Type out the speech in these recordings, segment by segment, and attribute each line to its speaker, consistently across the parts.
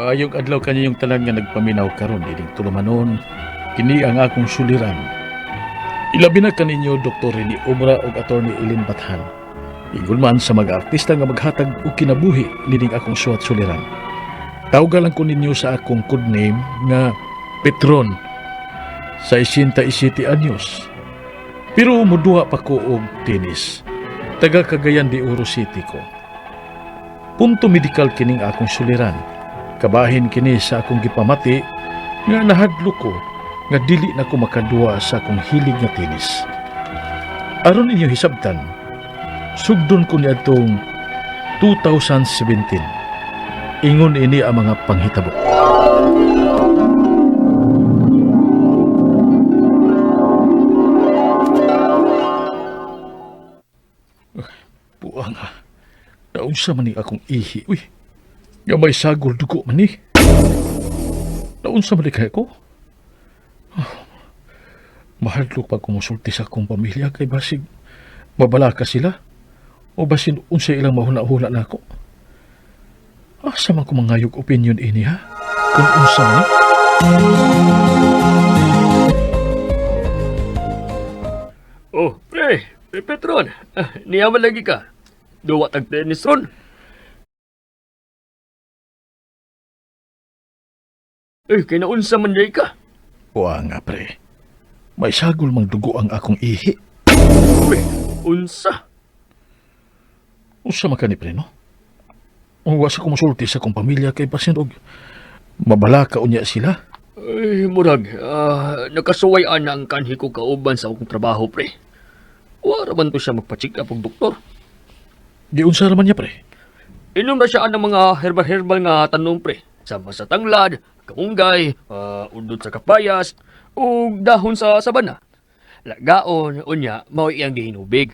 Speaker 1: Maayong adlaw kaninyong tanan nga nagpaminaw karon ining tulumanon, kini ang akong suliran. Ilabi na kaninyo Dr. Rene Obra ug Attorney Eileen Bathan. Ingon man sa mga artista nga maghatag og kinabuhi nining akong suwat suliran. Tawga lang ko ninyo sa akong codename nga Petron sa 67 anyos. Pero muduha pa ko og tennis. Taga Cagayan de Oro City ko. Punto medikal kining akong suliran. Kabahin kini sa akong gipamati nga nahadlo ko nga dili na ko makaduwa sa akong hilig nga tennis. Aron inyo hisabtan, sugdon ko niadtong 2017. Ingon ini ang mga panghitabo. Buang ha. Naunsa man ni akong ihi. Uy, nga may sagol dugo man ni. Naunsa man ni kaya ko? Mahadlok pag kumusulti sa akong pamilya kay basig mabalaka sila o basin unsa ilang mahuna-huna na ako. Asa man ko mangayog opinion ini ha? Kung unsa man ni?
Speaker 2: Oh, pre, pre Petron, niyaman lagi ka. Duwa tag tennis ron. Eh, kinaunsa man jay ka.
Speaker 1: Wa nga pre. May sagol mang dugo ang akong ihi.
Speaker 2: Uy, unsa?
Speaker 1: Unsa man kani pre no? Wa sa kumusulti sa akong pamilya kay basin og mabalaka unya sila.
Speaker 2: Ay, murag, nakasuway ana ang kanhi ko kauban sa akong trabaho, pre. Wara man to siya magpa-check up og doktor.
Speaker 1: Giunsa raman niya pre.
Speaker 2: Inom na siya ang mga herbal-herbal nga tanom, pre. Sama sa tanglad, kaunggay, udot sa kapayas, ug dahon sa sabana. Lagaon, unya, mao iyang gihinubig.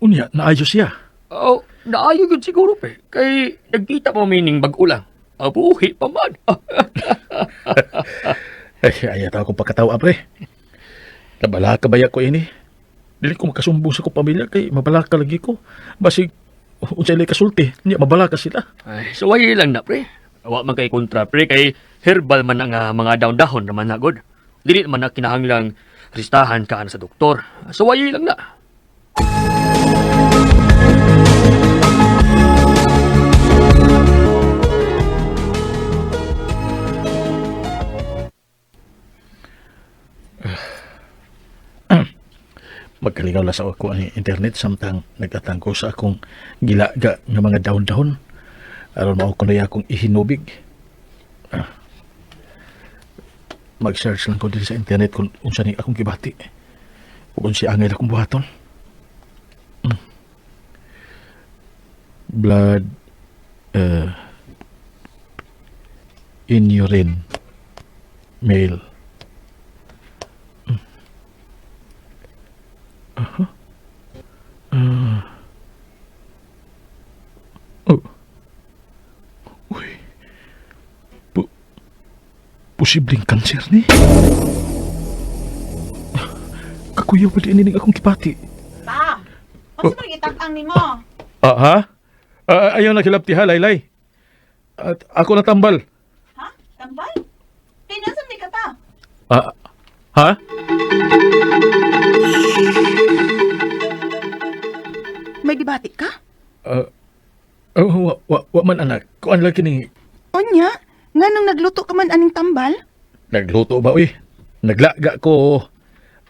Speaker 1: Unya naayos siya.
Speaker 2: Oh, naayo gyud siguro pre. Kay nagkita pa mining bag-o lang. Abuhi pa man.
Speaker 1: Ay, ayaw ta akong pagkatawa, pre. Nabalaka ba ko ini? Dili ko makasumbong sa akong pamilya kay mabalaka lagi ko. Basig, unsa ilay kasulti, niya mabalaka sila.
Speaker 2: Ay, suway lang na pre. Wa man kay kontra pre kay herbal man ang mga dahon-dahon naman na god. Dili man na kinahanglang ristahan ka sa doktor. Suway lang na.
Speaker 1: Magkalingaw la sa ako ang internet samtang nagtatangko sa akong gilaga nga mga dahon-dahon. Aron mao ko na akong ihinubig. Ah. Mag-search lang ko diri sa internet kung unsa ni akong gibati. Ug unsa angay akong buhaton. Blood in urine male. Oh. Uy. Posibleng kanser ni. Kakuyaw pa din akong kipati.
Speaker 3: Pa, unsa man gitag-ang nimo?
Speaker 1: Ah, ha? Ah, ayaw na kilapti ha, Laylay. At ako natambal.
Speaker 3: Ha? Tambal? Kay nasa di ka pa?
Speaker 1: Ah, ha?
Speaker 3: May gibati ka?
Speaker 1: Oh, wa man anak. Kuan lang kini.
Speaker 3: Unya, nganong nagluto ka man aning tambal?
Speaker 1: Nagluto ba uy? Naglaga ko.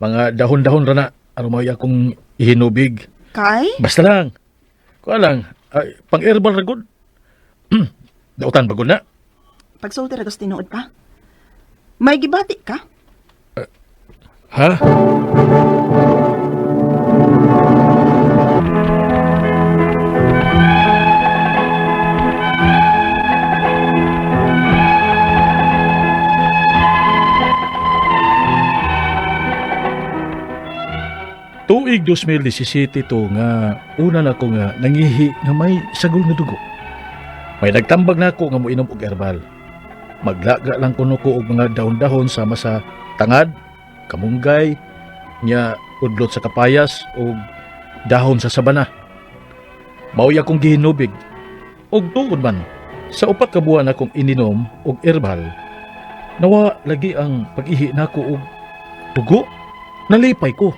Speaker 1: Mga dahon-dahon rana. Aron mo akong ihinubig.
Speaker 3: Kay?
Speaker 1: Basta lang. Kuan lang. Ay, pang herbal ra gud. Dautan ba gud na?
Speaker 3: Pagsulti ra gus tinuod pa. May gibati ka?
Speaker 1: Ha? Tuig 2017 to nga una na ko nga nangihi nga may sagol nga dugo. May nagtambag na ako nga moinom og herbal. Maglaga lang kuno ko og mga dahon-dahon sama sa tangad, kamunggay, nya udlot sa kapayas ug dahon sa sabana. Mao'y akong gihinubig. Ug tuod man, Sa 4 ka buwan akong ininom og herbal, nawa lagi ang pag-ihi nako og dugo. Nalipay ko.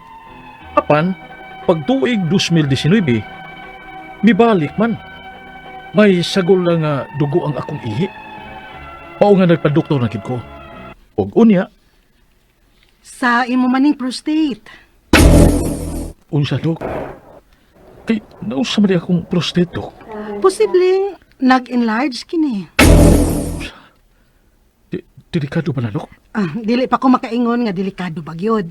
Speaker 1: Apan, pagtuig 2019, mibalik man. May sagol lang nga dugo ang akong ihi. Mao nga nagpadoktor na gid ko. Og unya,
Speaker 4: Sa imo maning prostate.
Speaker 1: Unsa, Dok? Kay nausa man di akong prostate, Dok.
Speaker 4: Posibleng nag-enlarge kini.
Speaker 1: Delikado ba na, Dok?
Speaker 4: Ah, dili pa ko makaingon nga delikado ba gyud.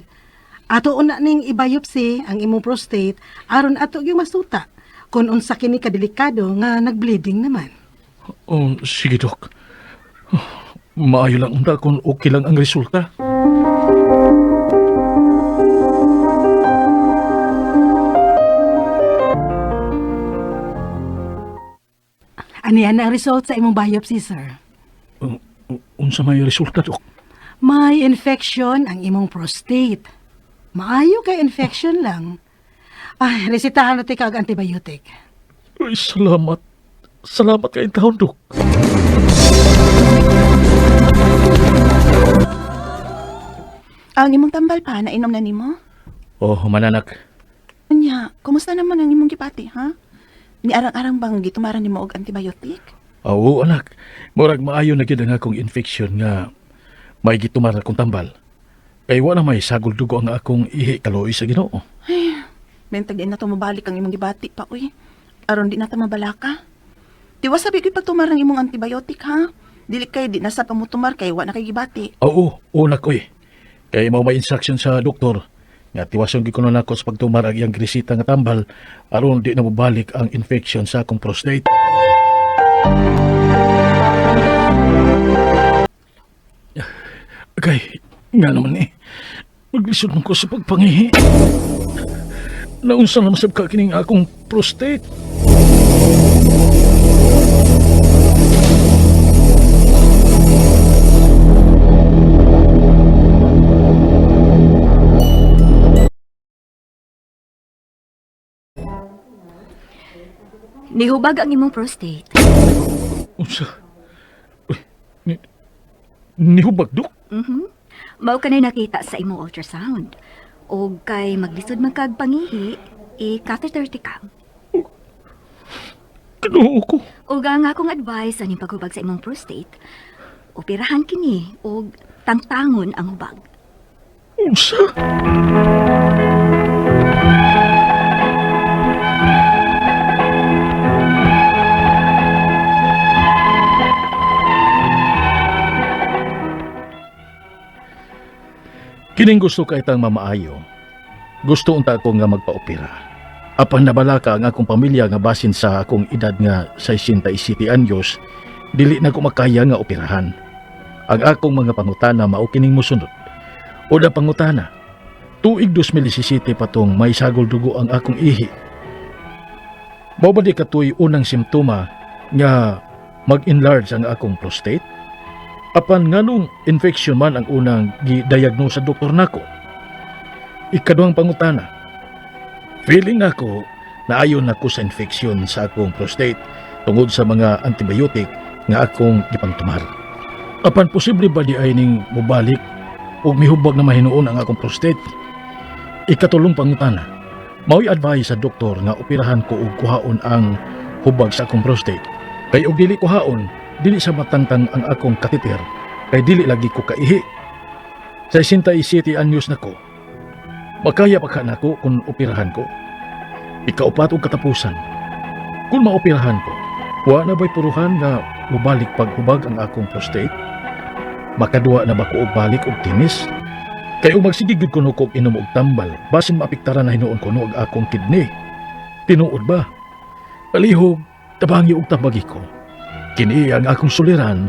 Speaker 4: Ato una ning i-biopsy ang imong prostate aron ato gyud masuta kung unsa kini kadelikado nga nag-bleeding naman.
Speaker 1: Oh, sige, Dok. Maayo lang unta kung okay lang ang resulta.
Speaker 4: Ani na ang result sa imong biopsy, sir?
Speaker 1: Unsa may resulta, Dok?
Speaker 4: May infection ang imong prostate. Maayo kay infection lang. Ay, resetahan natin kag antibiotic.
Speaker 1: Ay, salamat. Salamat kay taon, Dok.
Speaker 3: Ang imong tambal pa, nainom na nimo?
Speaker 1: Oh, mananak.
Speaker 3: Unya, kumusta naman ang imong gipati, ha? Ni arang-arang bang gitumaran nimo og antibiotic?
Speaker 1: Oo, anak. Murag maayo na gyud ang akong infection nga may gitumar akong tambal. Kay wala may sagol dugo ang akong ihi kaluoy sa Ginoo.
Speaker 3: Ay, mentag di na to mabalik ang imong gibati pa, uy. Aron di na ta mabalaka. Tiwas sabi ko'y pagtumar ng imong antibiotic, ha? Dili kay di na sa pamutumar kay wa na kay gibati.
Speaker 1: Oo, una ko eh. Kay mao may instruction sa doktor nga tiwason gyud kuno nako sa pagtumar ang iyang gresita nga tambal aron di na mobalik ang infection sa akong prostate. Kay, nga naman eh. Maglisod man ko sa pagpangihi. Naunsa naman sab ka kining akong prostate.
Speaker 5: Nihubag ang imong prostate.
Speaker 1: Unsa? Uy, nihubag, Dok?
Speaker 5: Mao kanay nakita sa imong ultrasound. O kay maglisod man kag pangihi, i-catheter ti ka.
Speaker 1: Kinuo ko.
Speaker 5: Ug ang akong advice aning paghubag sa imong prostate, operahan kini og tangtangon ang hubag.
Speaker 1: Unsa? Kining gusto ka itang mamaayo. Gusto unta ako nga magpaopera. Apan nabalaka ang akong pamilya nga basin sa akong edad nga 67 anyos, dili na ko makaya nga operahan. Ang akong mga pangutana mao kining mosunod. Una pangutana, tuig 2017 patong may sagol dugo ang akong ihi. Mao ba di katoy unang simptoma nga mag-enlarge ang akong prostate? Apan nganong infection man ang unang gi-diagnose sa doktor nako? Ikaduhang pangutana, feeling nako na ayon nako sa infection sa akong prostate tungod sa mga antibiotic nga akong gipangtumar. Apan posible ba di ay ning mobalik o mihubag na mahinuon ang akong prostate? Ikatulong pangutana, mao'y advice sa doktor nga operahan ko og kuhaon ang hubag sa akong prostate. Kay og dili kuhaon, dili sa matangtang ang akong kateter, kay dili lagi ko kaihi. Sa 67 anyos nako, makaya pa ka nako kung operahan ko. Ikaupat og katapusan, kung maoperahan ko, wa na ba'y puruhan nga mubalik paghubag ang akong prostate? Makaduwa na ba ko og balik og tinis? Kay ug magsige gyud kuno ko og inom og tambal, basin maapektaran na hinuon kuno og akong kidney. Tinuod ba? Palihog, tabangi og tabagi ko. Kini ang akong suliran,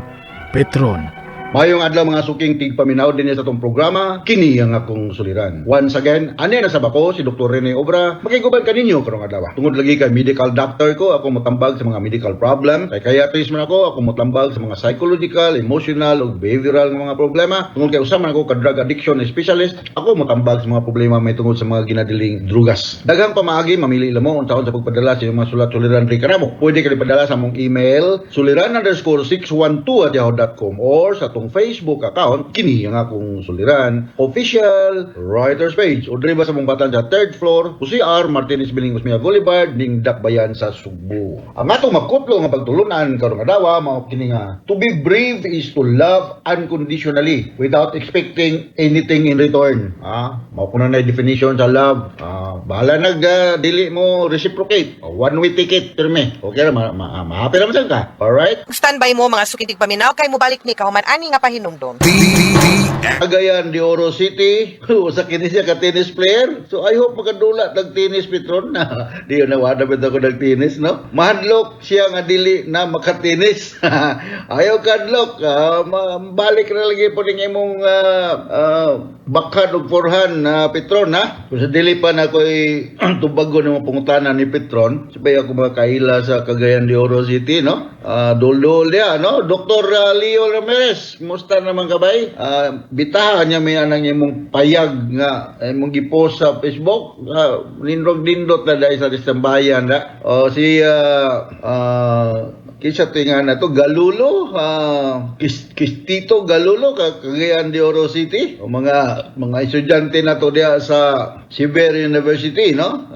Speaker 1: Petron
Speaker 6: Mayong adlaw, mga suking tigpaminaw dinhi sa atong programa, kini ang akong suliran. Once again, ani na sa bako si Dr. Rene Obra, makiguban kaninyo karong adlaw. Tungod lagi kay medical doctor ko, ako motambag sa mga medical problem. Kay psychiatrist man ako, ako motambag sa mga psychological, emotional ug behavioral nga mga problema. Tungod kay usa man ako ka drug addiction specialist, ako motambag sa mga problema may tungod sa mga ginadiling drugas. Daghang pamaagi, mamili lang mo unsaon sa pagpadala sa inyong mga sulat suliran diri kanamo. Pwede ka padala sa among email suliran_612@yahoo.com or sa atong Facebook account, kini ang akong suliran official writers page, o diri ba sa mong batan sa third floor, Jose R. Martinez Biling Osmeña Boulevard, ning Dakbayan sa Sugbo. Ang atong makutlo nga pagtulunan karong adlaw mao kini nga to be brave is to love unconditionally without expecting anything in return. Ah, mao kuno na definition sa love. Ah, bahala nag dili mo reciprocate. One way ticket pirme. Okay ra ma, ma, ma happy ra man sad ka. Alright?
Speaker 7: Standby mo, mga suking tigpaminaw, kay mobalik ni kahuman ani nga pahinumdom.
Speaker 6: Cagayan de Oro City, usa kini siya ka tennis player. So I hope makadula tag tennis, Petron na. Di na wala ba ako nag tennis, no? Mahadlok siya nga dili na makatennis. Ayaw kadlok, balik na lagi po ning imong backhand ug forehand na, Petron, ha. Kung sa dili pa na ako'y tubagon ng mga pangutana ni Petron, sabay ako makaila sa Cagayan de Oro City, no? Dol-dol dia, no? Dr. Leo Ramirez, musta naman ka bay? Bitaha niya may anang imong payag nga imong gipost sa Facebook. Nindog nindot na dahil sa Distambayan na. O si kinsa to nga na to, Galulo, Kistito Galulo ka Cagayan de Oro City. O mga estudyante na to diya sa Xavier University, no?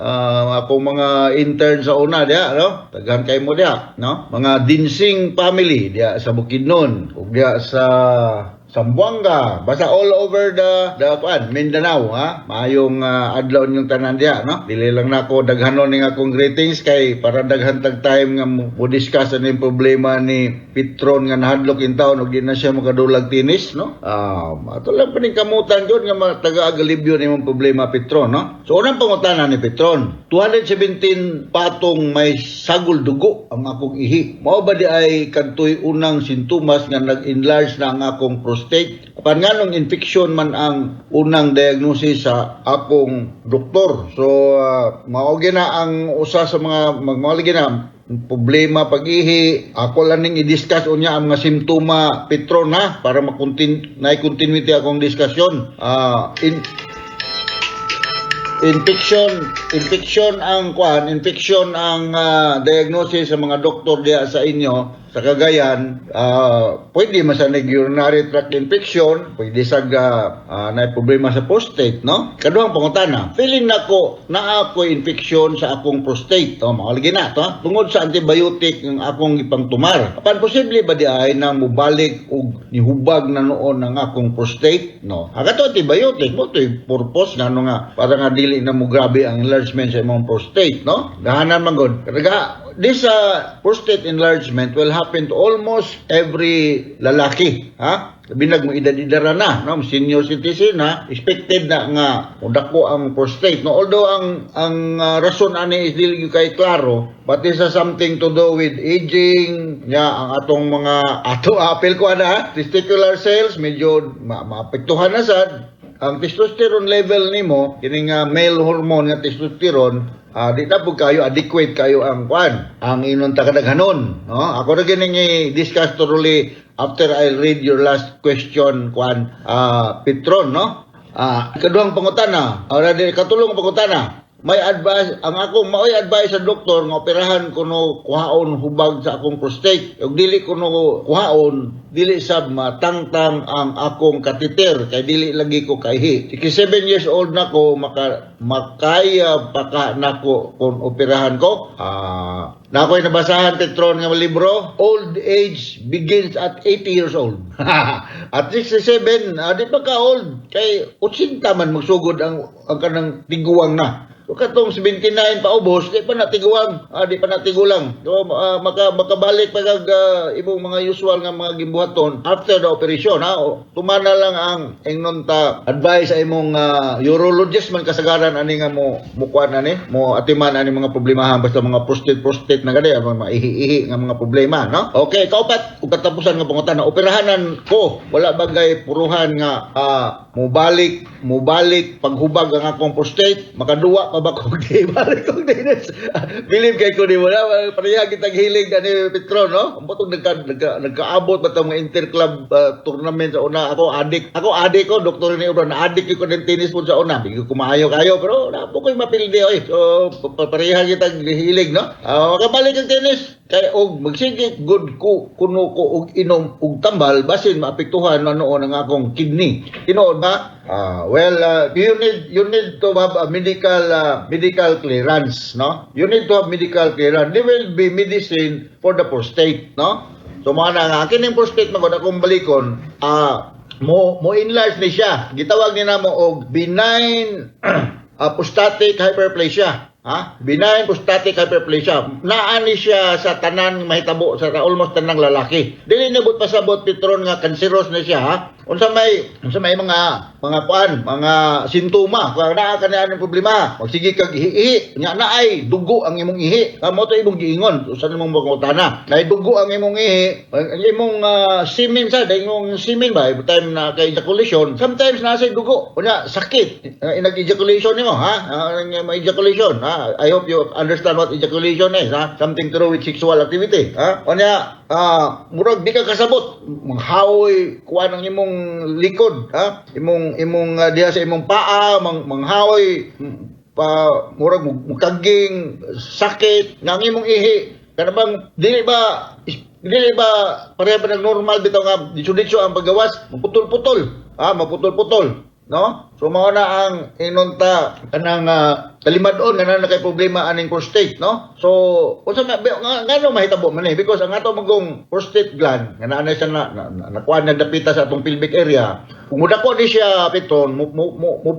Speaker 6: Akong mga intern sa una diya, no? Daghan kay mo diya, no? Mga Dinsing family diya sa Bukidnon ug diya sa Zamboanga, basta all over the kuan, Mindanao, ha. Maayong adlaw ninyong tanan diya, no? Dili lang nako daghanon ning akong greetings kay para daghan tag time nga mo discuss ani problema ni Petron nga nahadlok in taon ug di na siya makadulag tennis, no? Ato lang paningkamutan jud nga taga-agalibyo ni imong problema, Petron, no? So unang pangutana ni Petron, 217 patong may sagol dugo ang akong ihi. Mao ba di ay kadtoy unang sintomas nga nag-enlarge na ang akong prostate? Apan nganong infection man ang unang diagnosis sa akong doktor? So mao na ang usa sa mga mao lagi na problema pag-ihi. Ako lang ning i-discuss unya ang mga simptoma, Petron, ha, para makontin na continuity akong diskusyon. In infection infection ang kuan, infection ang diagnosis sa mga doktor diya sa inyo sa Cagayan. Pwede man sa urinary tract infection, pwede sa na problema sa prostate, no? Kaduhang pangutana, feeling nako naa ko infection sa akong prostate, oh, mao lagi na to, ha? Tungod sa antibiotic ng akong gipangtumar. Apan posible ba di ay na mubalik og nihubag na noon ang akong prostate, no? Kato antibiotic mo to'y purpose nga ano nga para nga dili na mo grabe ang enlargement sa imong prostate, no? Gahanan man gud. Kaya this prostate enlargement will happen to almost every lalaki, ha? Binag mo edad-edara na, no? Senior citizen na, expected na nga mudako ang prostate, no? Although ang rason ani is dili gyud kay klaro, but this has something to do with aging, nya ang atong mga ato apel ko ana, ha? Testicular cells medyo maapektuhan na sad ang testosterone level nimo, kini nga male hormone nga testosterone, di na po kayo adequate kayo ang kwan, ang inon ta kadaghanon, no? Ako ra gining i-discuss thoroughly after I read your last question, kwan, Petron, no? Kaduhang pangutana, ora di katulong pangutana, may advice ang ako, maoy advice sa doktor nga operahan kuno kuhaon hubag sa akong prostate, ug dili kuno kuhaon, dili sab matangtang ang akong catheter kay dili lagi ko kaihi. 67 years old na ko, makaya pa ka nako kung operahan ko? Na ako'y nabasahan, Petron, nga libro, old age begins at 80 years old. At 67, di pa ka old kay 80 man magsugod ang kanang tiguang na. So katong 79 paubos, di pa natiguang, di pa natigulang. So makabalik pa kag imong mga usual nga mga gibuhaton after the operation, ha. O, tumana lang ang ingnon ta advice sa imong urologist man kasagaran ani nga mo mukuan ani, mo atiman ani mga problemahan, basta mga prostate prostate na gani, ang mga ihi-ihi nga mga problema, no? Okay, kaupat ug katapusan nga pangutana: operahanan ko, wala bagay puruhan nga mubalik mubalik paghubag ang akong prostate? Makaduwa pa ba ko di balik kog tennis? Believe kay ko ni wala pareha kitang hilig ani, Petron, no? Ambot og nagkaabot ba tong mga interclub tournament sa una. Ako adik, ako adik ko, doktor ni Obra, na adik ko ng tennis po sa una. Di ko kumaayo kayo pero na po ko'y mapildi oy. So pareha kitang hilig, no? Makabalik ang tennis kay og magsige good ko kuno ko og inom og tambal, basin maapektuhan na noon ang akong kidney. Tinuod ba? Well, you need to have a medical clearance, no? You need to have medical clearance. There will be medicine for the prostate, no? So mga na nga kining prostate magod akong balikon, mo mo enlarge ni siya. Gitawag ni namo og benign prostatic hyperplasia. Ha? Benign prostatic hyperplasia. Naa ni siya sa tanan mahitabo sa almost tanang lalaki. Dili na but pasabot, Petron, nga cancerous na siya, ha. Unsa may mga kuan, mga sintoma kung naa ka na anong problema? Magsige kag ihi, nya naay dugo ang imong ihi. Kamo to imong giingon, usa nimong pangutana. Naay dugo ang imong ihi, ang imong semen sa imong semen ba, every time na kay ejaculation, sometimes naa say dugo. Unya sakit nag-ejaculation nimo, ha? May ejaculation, ha? I hope you understand what ejaculation is, ha? Something to do with sexual activity, ha? Unya murag di ka kasabot, manghaoy kuan ang imong likod, ha? Imong diha sa imong paa, manghaoy pa murag mukaging sakit nga ang imong ihi kana bang dili ba pareha ba ng normal bitaw nga ditso-ditso ang paggawas, maputol-putol, ha, maputol-putol, no? So mao na ang ingnon ta kanang kalimad-on nga na kay problema aning prostate, no? So unsa may nga ngano mahitabo man eh? Because ang ato magong prostate gland nga naa na siya na nakuan na dapita sa atong pelvic area, kung mudako ni siya, Petron, mo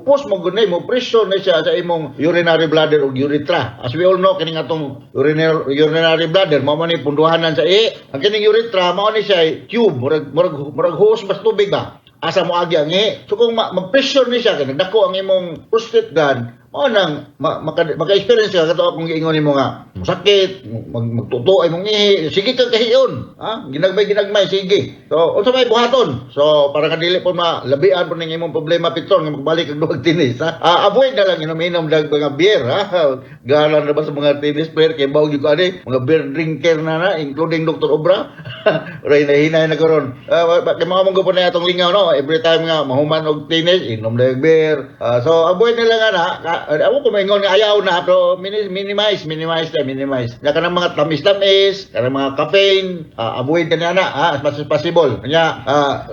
Speaker 6: push mo gud mo pressure ni siya sa imong urinary bladder ug urethra. As we all know, kining atong urinary bladder mao man ni punduhanan sa ihi. Ang kining urethra mao ni siya tube, murag hose bas tubig ba, asa mo agi ang ihi. So kung mag-pressure ni siya kay nagdako ang imong prostate gland, mao nang maka-experience ka kato akong giingon nimo nga masakit, magtuto ay mong ihi, sige kang kahiyon, ha? Ginagmay ginagmay sige. So unsa may buhaton? So para nga dili po malabian po ning imong problema, Petron, nga magbalik kag duwag tennis, ha? Avoid na lang inom-inom dag mga beer, ha? Galan na ba sa mga tennis player kay bawo gyud ko ani, mga beer drinker na na, including Dr. Obra. Ray na hinay na karon. Kay mga mong po na atong lingaw, no? Every time nga mahuman og tennis, inom na beer. So avoid na lang ana. Ako ko maingon nga ayaw na pero minimize, minimize na, minimize. Na kanang mga tamis-tamis, kanang mga caffeine, avoid ka na na, ha, as much as possible. Nya,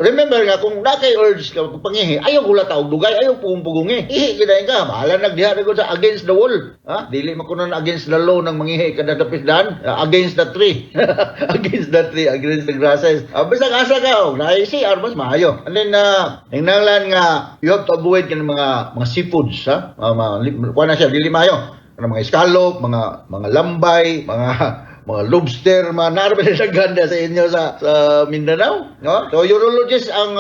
Speaker 6: remember nga kung na kay urge ka pangihi, ayaw hulata og dugay, ayaw pugong-pugongi. Ihi gid ka, bahala nagdiha na sa against the wall. Ha? Dili man kuno na against the law ng mangihi kada dapisdan, against the tree. Against the tree, against the grasses. Basta asa ka og na CR mas maayo. And then hinanglan nga you have to avoid kanang mga seafoods, ha? Mga kuha na siya dili maayo. Kanang mga scallop, mga lambay, mga lobster, mga naa ba sa ganda sa inyo sa Mindanao, no? So urologist ang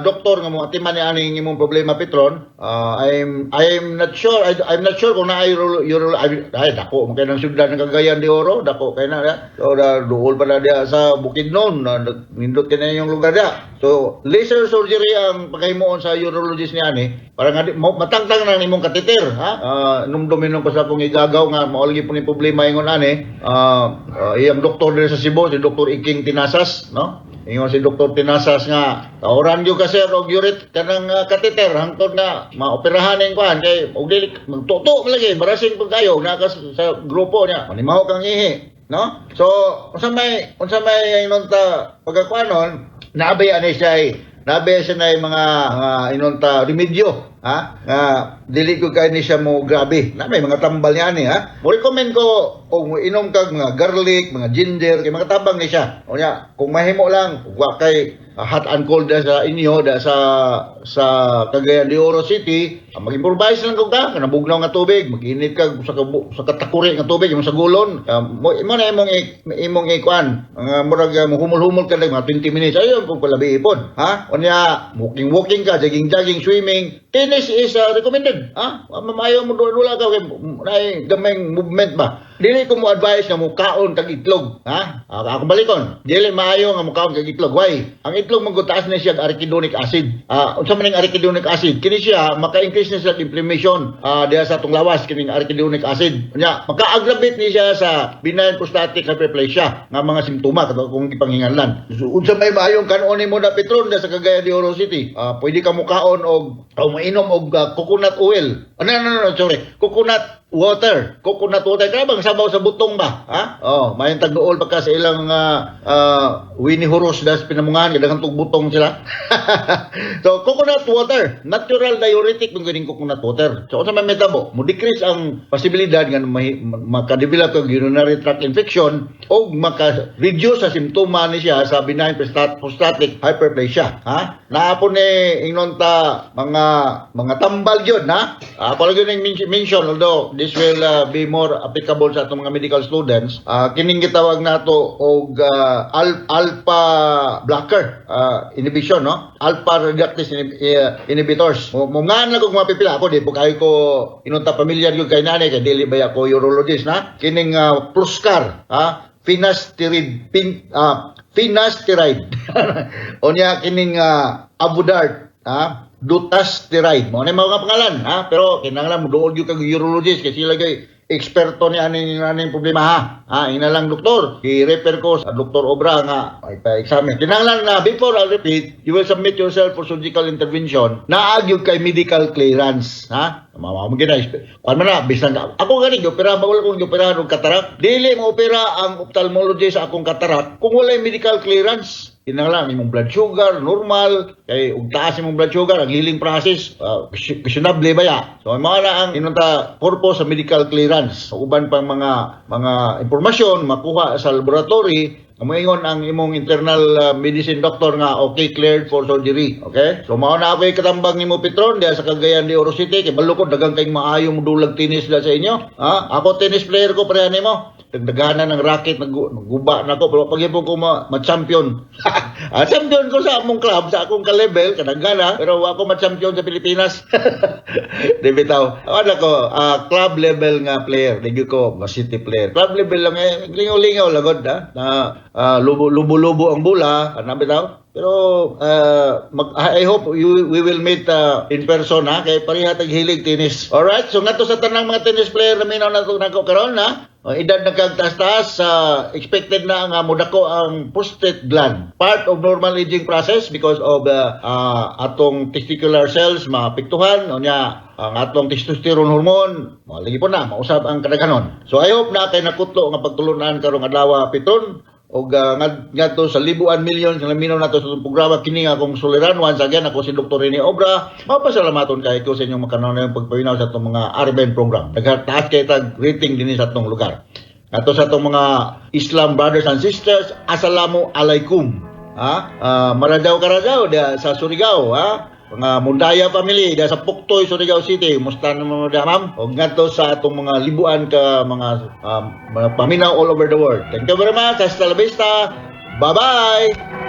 Speaker 6: doktor nga mo atiman ni aning imong problema, Petron. I'm not sure, I'm not sure kung naay uro ay, dako man kay ng syudad ng Cagayan de Oro, dako kay na. So da, duol pa na diya sa Bukidnon, na nindot kay na yung lugar diya. So laser surgery ang pagkahimuon sa urologist niya ani para nga matangtang na imong catheter, ha? Numdumin ko sa akong igagaw nga mao lagi po ni problema ingon ani. Iyang doktor diri sa Cebu si Dr. Iking Tinasas, no? Ingon si Dr. Tinasas nga taoran gyud ka, sir, og uret kanang catheter hangtod na maoperahan ning kuan kay og dili magtuto man lagi barasing pag kayo na ka sa grupo niya manimaho kang ihi, no? So unsa may ingon ta pagkakuanon, naabay ani siya, naabay siya na yung mga ingon ta remedyo. Ha? Nga dili ko kay ni siya mo grabe. Na may mga tambal niya ani ha. Mo recommend ko og inom kag mga garlic, mga ginger kay mga tabang ni siya. Unya, kung mahimo lang wa kay hot and cold da sa inyo da sa Cagayan de Oro City, mag-improvise lang kog ka kanang bugnaw nga tubig, mag-init ka sa katakuri nga tubig imong sa gulon. Mo imo na imong ikuan, mga murag mohumol-humol ka lang mga 20 minutes ayon kung palabi ipon, ha? Unya, walking walking ka, jogging jogging, swimming, tennis is recommended, ha? Mamayo mo dula ka kay naay gamay movement ba. Dili ko mo advise nga mo kaon kag itlog, ha? Ako balikon. Dili maayo nga mo kaon kag itlog. Why? Ang itlog man gud taas na siya og arachidonic acid. Unsa man ning arachidonic acid? Kini siya maka-increase na siya og inflammation diha sa atong lawas kining arachidonic acid. Unya, maka-aggravate ni siya sa benign prostatic hyperplasia nga mga simptoma kato kung gipanghinganlan. So, unsa may maayong kanon nimo na, Petron, sa Cagayan de Oro City? Pwede ka mukaon og o mainom og coconut oil. No, no, no, no, sorry. Coconut water. Coconut water. Kaya bang sabaw sa butong ba? Ha? Oh, may tagduol pa ka sa ilang Winnie Horos das pinamungahan kay daghang butong sila. So, coconut water, natural diuretic man ganing coconut water. So, unsa may metabo? Mo decrease ang posibilidad nga maka-develop og urinary tract infection o maka-reduce sa simptoma ni siya sa benign prostatic hyperplasia. Ha? Naa po ni ingnon ta mga tambal gyud na. Ako lang yun yung mention, although this will be more applicable sa atong mga medical students. Kining gitawag nato og alpha blocker inhibition, no? Alpha reductase inhibitors. Mo ngan lang kog mga pipila ako, di po kayo ko inunta pamilyar gyud kay nani kay dili ba ako urologist na. Kining Proscar, ha? Finasteride finasteride. Unya kining Avodart, ha? Dutasteride. Mo na mga pangalan, ha? Pero kinahanglan mo duol gyud kag urologist kay sila kay eksperto ni aning problema ha. Ha, ina lang doktor. I-refer ko sa Doktor Obra nga ay pa-examine. Kinahanglan na before, I'll repeat, you will submit yourself for surgical intervention naa gyud kay medical clearance, ha? Mama mo gina. Kuan man na bisan ako gani opera ba wala kong opera og cataract. Dili mo opera ang ophthalmologist sa akong cataract kung walay medical clearance. Kinahanglan imong blood sugar normal kay ug taas imong blood sugar ang healing process questionable ba ya. So mao na ang inunta purpose sa medical clearance. So, uban pang mga impormasyon makuha sa laboratory, moingon ang imong internal medicine doctor nga okay, cleared for surgery. Okay? So mao na ako katambang nimo, Petron, diha sa Cagayan de Oro City kay balukod daghang kay maayo mo dulag tennis diha sa inyo. Ha? Ako tennis player ko pareha nimo. Dagdaghanan ng racket nagguba na ko pero pagyapon ko ma-champion. Champion ko sa among club, sa akong ka-level kadaghana, pero wa ko ma-champion sa Pilipinas. Di bitaw. Ano ko, club level nga player, di gyud ko ma-city player. Club level lang eh, lingaw-lingaw lagod ha. Na lubo-lubo ang bola, ano bitaw? Pero I hope we will meet in person ha kay pareha tag hilig tennis. Alright, so ngadto sa tanang mga tennis player na minaw nato nako karon ha. Edad na kag taas-taas, expected na nga modako ang prostate gland. Part of normal aging process because of atong testicular cells maapektuhan unya ang atong testosterone hormone, lagi po na mausab ang kadaghanon. So I hope na kay nakutlo nga pagtulunan karong adlaw, Petron, og ngadto sa libuan milyon sa naminaw nato sa atong programa. Kini nga akong suliran once again, ako si Dr. Rene Obra, mapasalamaton kay ko sa inyong makanunayong pagpaminaw sa atong mga RBN program. Daghang taas kay tag rating dinhi sa atong lugar. Ato sa atong mga Islam brothers and sisters, assalamu alaikum, ha. Maradaw karadaw da sa Surigao, ha, mga Mundaya family da sa Puktoy, Surigao City, musta naman mo da, ma'am? Og ngadto sa atong mga libuan ka mga paminaw all over the world. Thank you very much. Hasta la vista. Bye-bye.